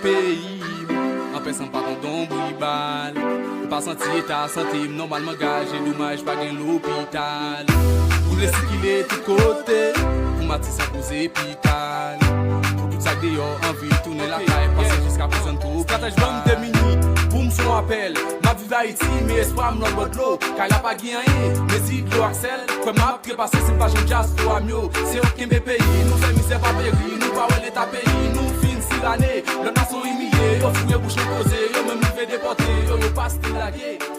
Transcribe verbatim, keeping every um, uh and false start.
Peyi m, anpè san pa tande yon bri bal. M pa santi eta sante m nòmalman gaje, domaj pa gen lopital. M vle sikile tout kote, pou m ati san koze pikal. Pou tout sa k deyò anvi tounen lakay, pase jiska prizon tropikal. Stratèj ban m de minit, pou m fè yon apèl. M ap viv Ayiti, men espwa m lòt bò dlo. Kay la pa gen anyen, men si dlo ak sèl, kwè m ap trepase si m pa jwenn dyaspora m yo. Se yo k kenbe peyi, nou fè mizè pa peri, nou pa wè leta peyi, nou fin sirane. Lòt nasyon imilye, yo foure bouch nan koze, yo menm rive depòte, yo, yo pa stil lage.